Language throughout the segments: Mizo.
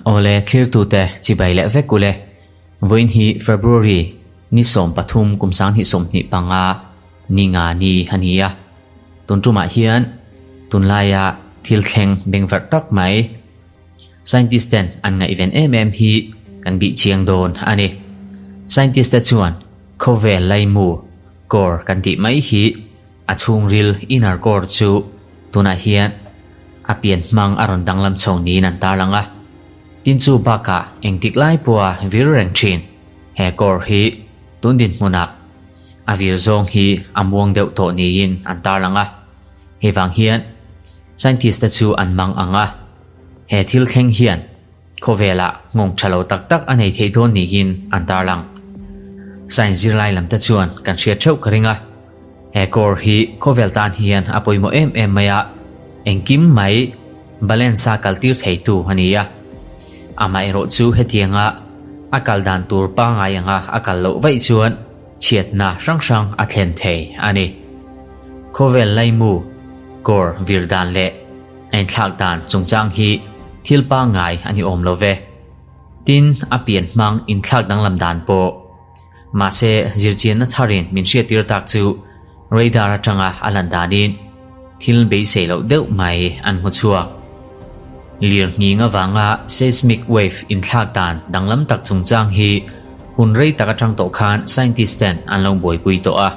Awle thlirtute chibai leh vek ule. Vawiin hi February ni 13 kum 2025 ni nga ni a ni a. Tun tumah hian tunlaia thil thleng bengverh tak mai Scientist ten an ngaihven em em hi kan bih chiang dawn a ni. Scientist te chuan khawvel laimu, core, kan tih mai hi a chhungril, inner core, chu tunah hian a pian hmang a rawn danglam chho niin an tarlang a. Tin chu bakah engtik lai pawha vir reng thin he core hi tun dinhmunah a vir zawng hi a muang deuh tawh niin an tarlang a. Hei vang hian scientist te chu an mang ang a. He thil thleng hian khawvelah nghawng tha lo tak tak a nei thei dawn niin an tarlang. Science zirlai lam te chuan kan hriat theuh ka ring a, he core hi khawvel tan hian a pawimawh em em mai a, engkim mai balance a kaltir theitu a ni a. Amaherawh chu hetianga a kal dan tur pangngai anga a kal loh vaih chuan chhiatna hrang hrang a thlen thei a ni. Khawvel laimu, core, vir dan leh A inthlak dan chungchang hi thil pangngai a ni awm lo ve. Tin, a pian hmang inthlak danglam dan pawh. Mahse, zirchianna tharin min hriattir tak chu radar atanga a lan danin thil beisei loh deuh mai an hmu chhuak. Lir nghing avanga seismic wave inthlak dan danglam tak chungchang hi hun rei tak atang tawh khan scientist ten an lo buaipui tawh a.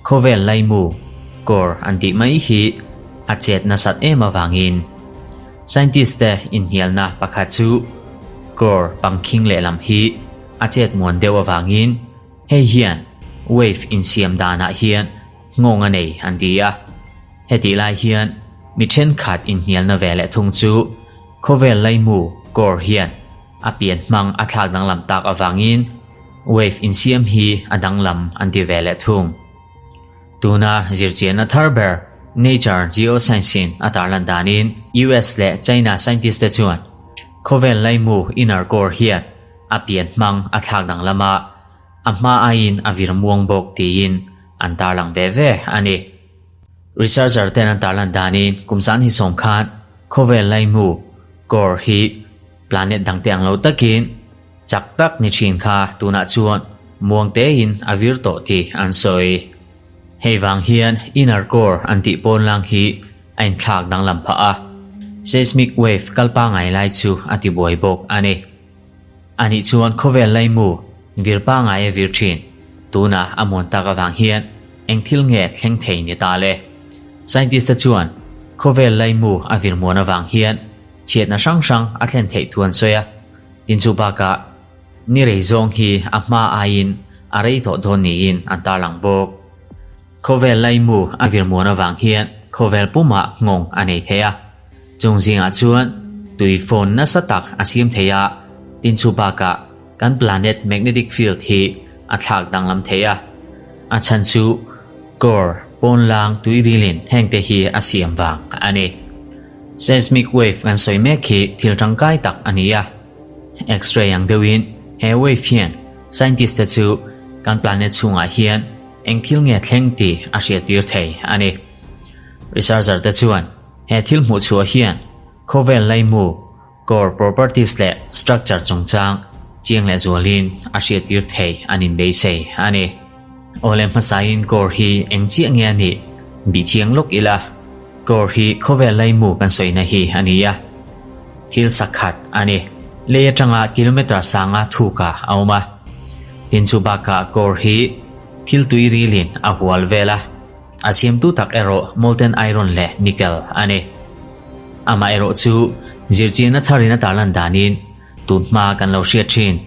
Khawvel laimu, core, an tih mai hi a chet nasat em avangin scientist te inhnialna pakhat chu core pangkhing lehlam hi a chet muan deuh avangin hei hian wave insiam danah hian nghawng a nei an ti a. Hetih lai hian mi thenkhat inhnialna ve leh thung chu khawvel laimu, core, hian a pian hmang a thlak danglam tak avangin Wave insiam hi a danglam an ti ve leh thung. Tuna zirchianna thar ber Nature Geoscience-in a tarlan danin US leh China scientist te chuan khawvel laimu inner core hian a pian hmang a thlak danglam a, a hma aiin a vir muang bawk tiin an tarlang ve ve a ni. Researcher ten an tarlan danin kum zan hi sawm khan khawvel laimu core hi planet dangte ang lo takin Chak tak ni thin kha tunah chuan muang tein a vir tawh tih an sawi. Hei vang hian inner core an tih pawn lang hi a inthlak danglam phah a, seismic wave kal pangngai lai chu a ti buai bawk a ni. Anih chuan khawvel laimu vir pangngai a vir thin, tunah a muan tak avang hian eng thil nge thleng thei ni ta le? Scientist te chuan khawvel laimu a vir muan avang hian chhiatna hrang hrang a thlen theih thu an sawi a. Tin chu bakah ni rei zawng hi a hma aiin a rei tawh dawn niin an tarlang bawk. Khawvel laimu a vir muan avang hian khawvel pumah nghawng a nei thei a, chung zingah chuan tui fawn nasa tak a siam thei a, tin chu bakah kan planet magnetic field hi a thlak danglam thei a, a chhan chu core pawnlang tuirilin hengte hi a siam vang a ni. Seismic wave kan sawi mek hi thil tangkai tak a ni a. X-ray ang deuhin he wave hian scientist te chu kan planet chhungah hian eng thil nge thleng tih a hriattir thei a ni. Researcher te chuan he thil hmuh chhuah hian khawvel laimu, core properties leh structure chungchang chiang leh zualin a hriattir thei an inbeisei a ni. Awle hmasain core hi eng chiah nge a nih bih chiang lawk ila, core hi khawvel laimu kan sawina hi a ni a, thil sakhat a ni. Lei atanga kilometre sanga thukah a awm a, tin chu bakah core hi thil tui rilin a hual vel a, a siamtu tak erawh molten iron leh nickel a ni. Amaherawh chu zirchianna tharin a tarlan danin Tun hma kan lo hriat thin,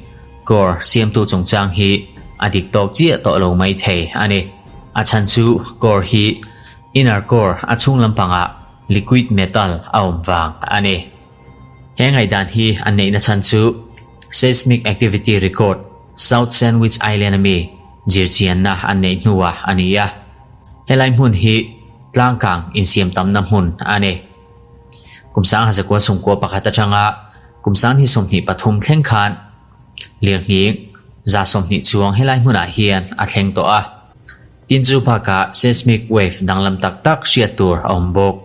core siamtu chungchang hi a dik tawk chiah tawh lo mai thei a ni. A chhan chu core hi inner core a chhung lampangah liquid metal a awm vang a ni. He ngaihdan hi an neihna chhan chu seismic activity record South Sandwich Island ami zirchianna an neih hnuah a ni a. Helai hmun hi tlangkang insiam tamna hmun a ni. Kum 1991 atanga kum 2023 thleng khan lirnghing 20 chuang helai hmunah hian a thleng tawh a. Tin chu bakah seismic wave danglam tak tak hriat tur a awm bawk.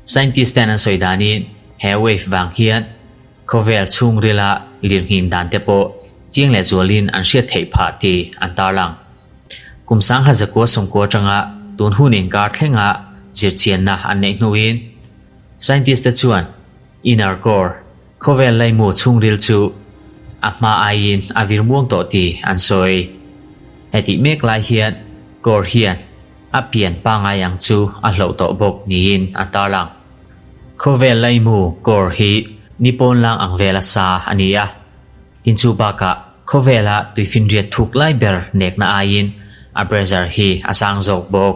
Scientist ten an sawi danin he wave vang hian khawvel chhungrila lirnghing dan te pawh chiang leh zualin an hriat theih phah tih an tarlang. Kum sangha zakua sawmkua atanga tun hun inkar thlenga zirchianna an neih hnuin scientist te chuan inner core khawvel laimu chhungril chu a hma aiin a vir muang tawh tih an sawi. Hetih mek lai hian core hian a pian pangngai ang chu a hloh tawh bawk niin an tarlang. Khawvel laimu core hi ni pawnlang ang vela sa a ni a. Tin chu bakah khawvela tuifinriat thuk lai ber nekna aiin a pressure hi a sang zawk bawk.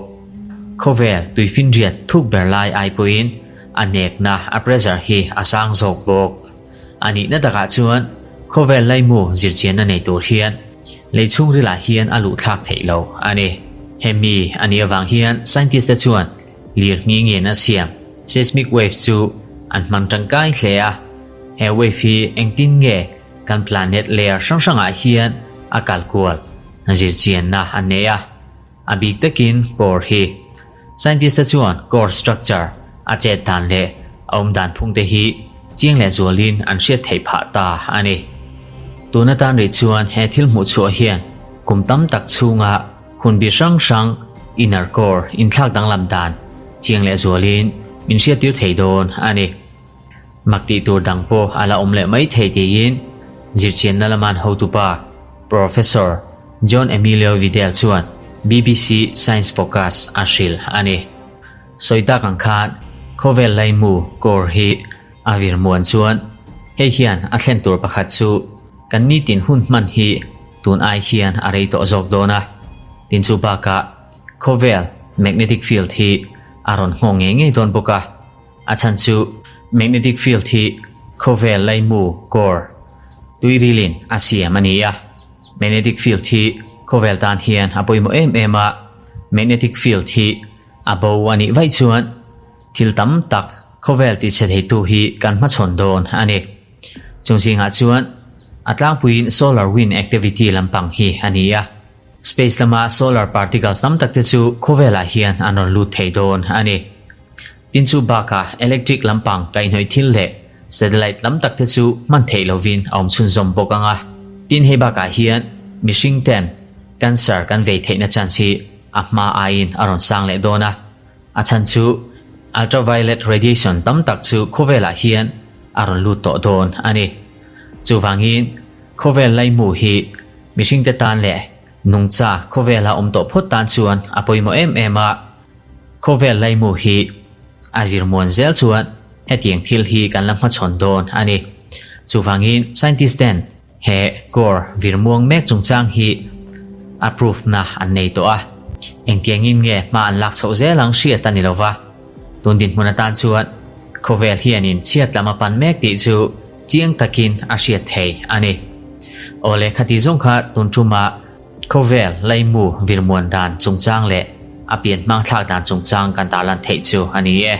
Khawvel tuifinriat thuk ber lai ai pawhin a nekna a pressure hi a sang zawk bawk. A nihna takah chuan khawvel laimu zirchianna nei tur hian lei chhungrilah hian a luhthlak theih lo a ni. Hemi a nih avang hian scientist te chuan lir nghingin a siam seismic wave chu an hmang tangkai hle a. He wave hi engtin nge kan planet layer hrang hrangah hian a kal kual zirchianna an nei a, a bik takin core hi. Scientist te chuan core structure a chet dan leh a awm dan phung te hi chiang leh zualin an hriat theih phah ta a ni. Tun atan rih chuan he thil hmuh chhuah hian kum tam tak chhunga hun bi hrang hrang inner core inthlak danglam dan chiang leh zualin min hriattir thei dawn a ni. Mak tih tur dang pawh a la awm leh mai thei tiin zirchianna laman hotupa Professor John Emilio Vidal chuan BBC Science Focus a hrilh a ni. Sawi tak ang khan khawvel laimu core hi a vir muan chuan hei hian a thlen tur pakhat chu kan nitin hun hman hi tun ai hian a rei tawh zawk dawn a, tin chu bakah khawvel magnetic field hi a rawn nghawng ngei ngei dawn bawk a. A chhan chu magnetic field hi khawvel laimu, core, tuirilin a siam a ni a. Magnetic field hi khawvel tan hian a pawimawh em em a, magnetic field hi a bo a nih vaih chuan thil tam tak khawvel tichhe theitu hi kan hmachhawn dawn a ni. Chung zingah chuan a tlangpuiin solar wind activity lampang hi a ni a. Space lama solar particles tam tak te chu khawvelah hian an rawn lut thei dawn a ni. Tin chu bakah electric lampang kaihhnawih thil leh satellite lam tak te chu hman theih lovin a awm chhunzawm bawk ang a. Tin hei bakah hian mihring ten cancer kan vei theihna chance hi a hma aiin a rawn sang leh dawn a. A chhan chu ultraviolet radiation tam tak chu khawvelah hian a rawn lut tawh dawn a ni. Chuvangin khawvel laimu hi mihringte tan leh nungcha khawvela awm tawh phawt tan chuan a pawimawh em em a. Khawvel laimu hi a vir muan zel chuan hetiang thil hi kan la hmachhawn dawn a ni. Chuvangin scientist ten he core vir muang mek chungchang hi a proof na an nei tawh a. Engtiangin nge hma an lak chhoh zel ang hriat a ni lo va. Tun dinhmun atan chuan khawvel hianin chhiat lam a pan mek tih chu chiang takin a hriat thei a ni. Awle khati zawng kha tun ṭuma Khawvel laimu virmuan dan chungchang leh a pian hmangthlak dan chungchang kan tarlan theih chu a ni e.